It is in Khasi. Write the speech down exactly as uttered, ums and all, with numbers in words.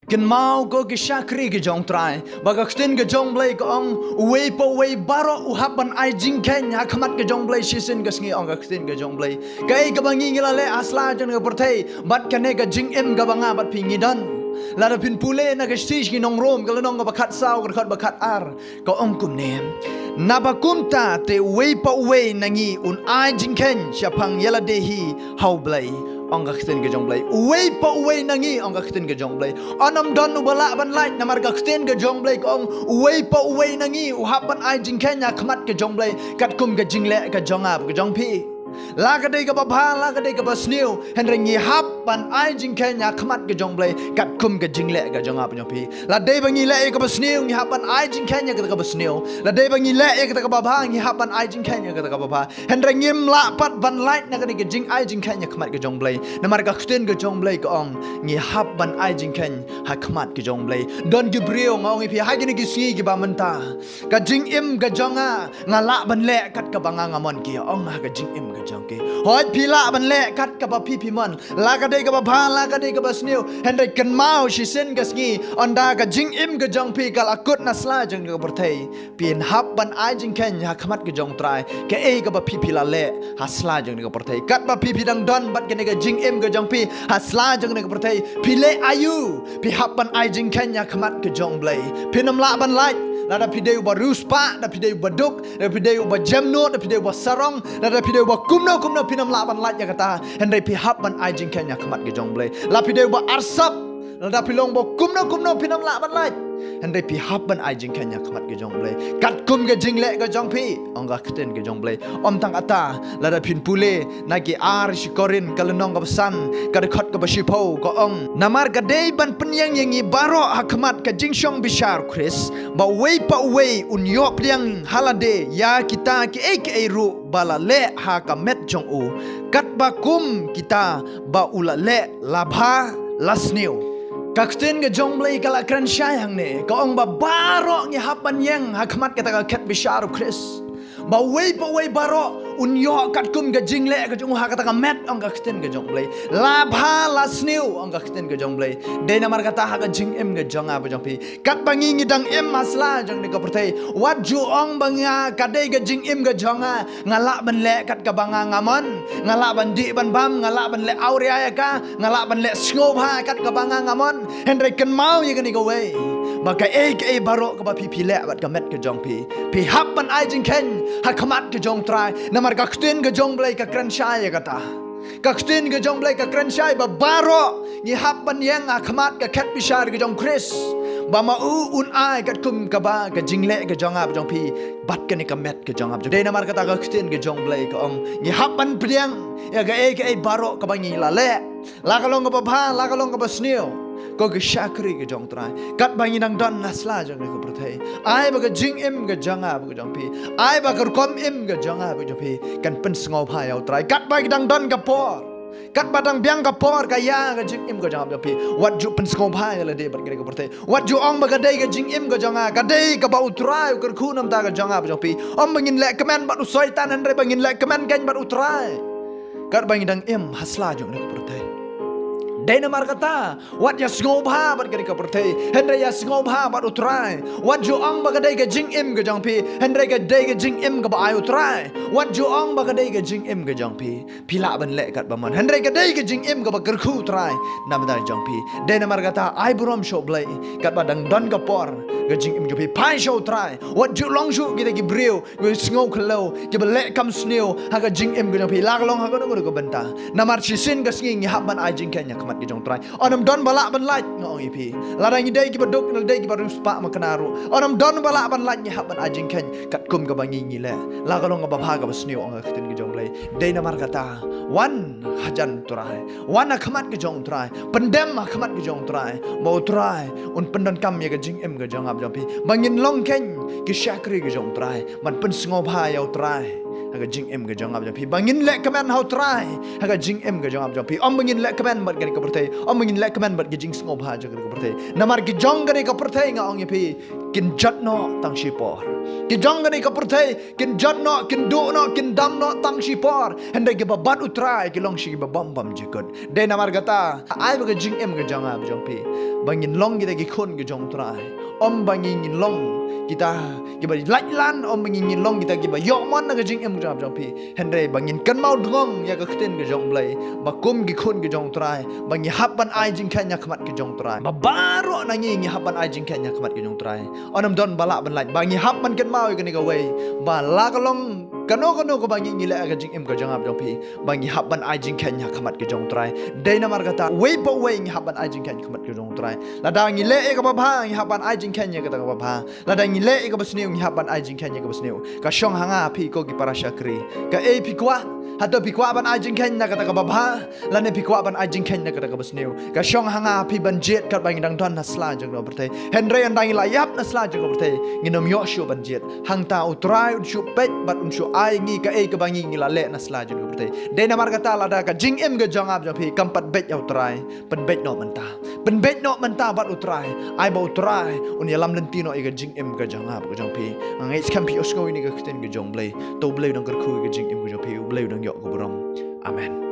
Kynmaw ko ki shakri ki jong Trai, ba ka ktien ka jong Blei ka ong, uwei pa uwei baroh u hap ban ai jingkheiñ ha khmat ka jong Blei shisien ka sngi, ong ka ktien ka jong Blei. Kaei kaba ngi ngi la leh ha sla jong ka pyrthei bad kane ka jingim kaba nga bad phi ngi don? Lada phin pule na ka shithi sha ki nong Rom, ka lynnong kaba khatsaw, ka dkhot ba khatar, ka ong kumne: Naba kumta te uwei pa uwei na ngi un ai jingkheiñ shaphang ïa lade hi ha U Blei, ong ka ktien ka jong Blei. Uwei pa uwei na ngi, ong ka ktien ka jong Blei. Ym don uba lah ban lait, namar ka ktien ka jong Blei ka ong, uwei pa uwei na ngi u hap ban ai jingkheiñ ha khmat ka jong Blei katkum ka jingleh ka jong nga bad ka jong phi. La ka dei kaba bha, la ka dei kaba sniew, hynrei ngi hap ban ai jingkheiñ ha khmat ka jong Blei katkum ka jingleh ka jong nga bad jong phi. La dei ba ngi leh ïa kaba sniew, ngi hap ban ai jingkheiñ ïa kata kaba sniew. La dei ba ngi leh ïa kata kaba bha, ngi hap ban ai jingkheiñ ïa kata kaba bha. Hynrei ngim lah pat ban lait na kane ka jingai jingkheiñ ha khmat ka jong Blei, namar ka ktien ka jong Blei ka ong, ngi hap ban ai jingkheiñ ha khmat ka jong Blei. Don ki briew, nga ong ïa phi, ha kine ki sngi kiba mynta, ka jingim ka jong nga, nga lah ban leh kat kaba nga nga mon ki, ong, ha ka jingim ka jong ki. Hooid, phi lah ban leh kat kaba phi phi mon, la ka dei kaba bha, la ka dei kaba sniew, hynrei kynmaw shisien ka sngi, ynda ka jingim ka jong phi ka la kut na sla jong ka pyrthei, phin hap ban ai jingkheiñ ha khmat ka jong Trai kaei kaba phi phi la leh ha sla jong ka pyrthei. Katba phi phi dang don bad kane ka jingim ka jong phi ha sla jong ka pyrthei, phi leh aïu? Phi hap ban ai jingkheiñ ha khmat ka jong Blei. Phin ym lah ban lait, lada phi dei uba riewspah, da phi dei uba duk, da phi dei uba jemnud, da phi dei uba sarong, lada phi dei uba kumno kumno, phin ym lah ban lait ïa kata. Hynrei phi hap ban ai jingkheiñ ha khmat ka jong Blei. La phi dei uba arsap, lada phi long uba kumno kumno, phin ym lah ban lait. Hynrei phi hap ban ai jingkheiñ ha khmat ka jong Blei katkum ka jingleh ka jong phi, ong ka ktien ka jong Blei. Ym tang kata, lada phin pule na ki ar shi Korinth, ka lynnong kaba san, ka dkhot kaba shiphew, ka ong, namar ka dei ban pynïeng ïa ngi baroh ha khmat ka jingshong bishar u Khrist, ba uwei pa uwei un ïoh pdiang ha lade ïa kita kiei kiei ruh ba la leh ha ka met jong u, katba kum kita ba u la leh, la bha la sniew. Ka ktien ka jong Blei ka la kren shai hangne, ka ong ba baroh ngi hap ban ïeng ha khmat kata ka khet bishar u Khrist, ba uwei pa uwei baroh un ïoh katkum ka jingleh ka jong u ha kata ka met, ong ka ktien ka jong Blei. La bha la sniew, ong ka ktien ka jong Blei. Dei namar kata ha ka jingim ka jong nga bad jong phi, katba ngi ngi dang im ha sla jong ka pyrthei, wat ju ong ba nga, ka dei ka jingim ka jong nga, nga lah ban leh kat kaba nga nga mon, nga lah ban dih ban bam, nga lah ban leh awria ïa ka, nga lah ban leh sngewbha kat kaba nga nga mon. Hynrei kynmaw ïa kane kawei, ba kaei kaei baroh kaba phi phi leh bad ka met ka jong phi, phi hap ban ai jingkheiñ ha khmat ka jong Trai, namar ka ktien ka jong Blei ka kren shai ïa kata. Ka ktien ka jong Blei ka kren shai ba baroh ngi hap ban ïeng ha khmat ka khet bishar ka jong u Khrist, ba ma u un ai katkum kaba ka jingleh ka jong nga bad jong phi bad kane ka met ka jong nga bad jong phi. Dei namar kata ka ktien ka jong Blei ka ong, ngi hap ban pdiang ïa kaei kaei baroh kaba ngi la leh, la ka long kaba bha, la ka long kaba sniew, ko ki shakri ka jong Trai. Katba ngi dang don ha sla jong ka pyrthei, ai ba ka jingim ka jong nga bad ka jong phi, ai ba ka rukom im ka jong nga bad jong phi kan pynsngewbha ïa u Trai. Katba ngi dang don ka por, katba dang biang ka por ka ïa ka jingim ka jong nga bad jong phi, wat ju pynsngewbha ïa lade bad kane ka pyrthei. Wat ju ong ba ka dei ka jingim ka jong nga, ka dei kaba u Trai u kyrkhu na bynta ka jong nga bad jong phi. Ym ba ngin leh kmen bad u Soitan, hynrei ba ngin leh kmen kein bad u Trai katba ngi dang im ha sla jong ka pyrthei. Dei namar kata, wat ïa sngewbha bad kane ka pyrthei, hynrei ïa sngewbha bad u Trai. Wat ju ong ba ka dei ka jingim ka jong phi, hynrei ka dei ka jingim kaba ai u Trai. Wat ju ong ba ka dei ka jingim ka jong phi, phi lah ban leh katba mon, hynrei ka dei ka jingim kaba kyrkhu u Trai na bynta jong phi. Dei namar kata, ai burom sha u Blei katba dang don ka por, ka jingim jong phi phai sha u Trai. Wat ju long shuh kita ki briew kiba sngew khyllew, kiba leh kam sniew ha ka jingim ka jong phi, la ka long ha kano kano ka bynta. Namar shisien ka sngi ngi hap ban ai jingkheiñ ha khmat ka jong u Trai. Ym don ba lah ban lait, nga ong ïa phi. Lada ngi dei kiba duk, lada dei kiba riewspah makna ruh, ym don ba lah ban lait, ngi hap ban ai jingkheiñ katkum kaba ngi ngi leh, la ka long kaba bha kaba sniew, ong ka ktien ka jong Blei. Dei namar kata, wan hajan u Trai, wan ha khmat ka jong u Trai, pyndem ha khmat ka jong u Trai, ba u Trai un pyndonkam ïa ka jingim ka jong nga bad jong phi, ba ngin long kein ki shakri ka jong u Trai, ban pynsngewbha ïa u Trai ha ka jingim ka jong nga bad jong phi. Ba ngin leh kmen ha u Trai ha ka jingim ka jong nga bad jong phi. Ym ba ngin leh kmen bad kane ka pyrthei. Ym ba ngin leh kmen bad ka jingsngewbha jong kane ka pyrthei. Namar ki jong kane ka pyrthei, nga ong ïa phi, kin jot noh tang shipor. Ki jong kane ka pyrthei kin jot noh, kin duh noh, kin dam noh tang shipor. Hynrei kiba bad u Trai ki long shi kiba bym bam jingkut. Dei namar kata, ai ba ka jingim ka jong nga bad jong phi, ba ngin long kita ki khun ka jong u Trai. Ym ba ngin long kita kiba lait lan, ym ba ngin long kita kiba ïoh mon na ka jingim ka jong nga bad jong phi. Hynrei ba ngin kynmaw dngong ïa ka ktien ka jong u Blei, ba kum ki khun ka jong u Trai, ba ngi hap ban ai jingkheiñ ha khmat ka jong u Trai. Ba baroh na ngi ngi hap ban ai jingkheiñ ha khmat ka jong u Trai. Ym don ba lah ban lait, ba ngi hap ban kynmaw ïa kane kawei, ba la ka long kano kano kaba ngi ngi leh ha ka jingim ka jong nga bad jong phi, ba ngi hap ban ai jingkheiñ ha khmat ka jong u Trai. Dei namar kata, uwei pa uwei ngi hap ban ai jingkheiñ ha khmat ka jong u Trai. Lada ngi leh ïa kaba bha, ngi hap ban ai jingkheiñ ïa kata kaba bha. Lada ngi leh ïa kaba sniew, ngi hap ban ai jingkheiñ ïa kaba sniew. Ka shong ha nga ha phi ko ki para shakri. Kaei phi kwah? Hato phi kwah ban ai jingkheiñ na kata kaba bha, lane phi kwah ban ai jingkheiñ na kata kaba sniew? Ka shong ha nga ha phi ban jied katba ngi dang don ha sla jong kane ka pyrthei. Hynrei ynda ngi la ïap na sla jong kane ka pyrthei, ngin ym ïoh shuh ban jied. Hangta u Trai un shu peit bad un shu ai ngi kaei kaba ngi ngi la leh na sla jong kane ka pyrthei. Dei namar kata, lada ka jingim ka jong nga bad jong phi kam pat beit ïa u Trai, pynbeit noh mynta. Pynbeit noh mynta bad u Trai. Ai ba u Trai un ïalam lynti noh ïa ka jingim ka jong nga bad ka jong phi. Nga ngeit skhem phi ïohsngew ïa kane ka ktien ka jong u Blei. To u Blei u dang kyrkhu ïa ka jingim ka jong phi, u Blei u dang ïoh ka burom. Amen.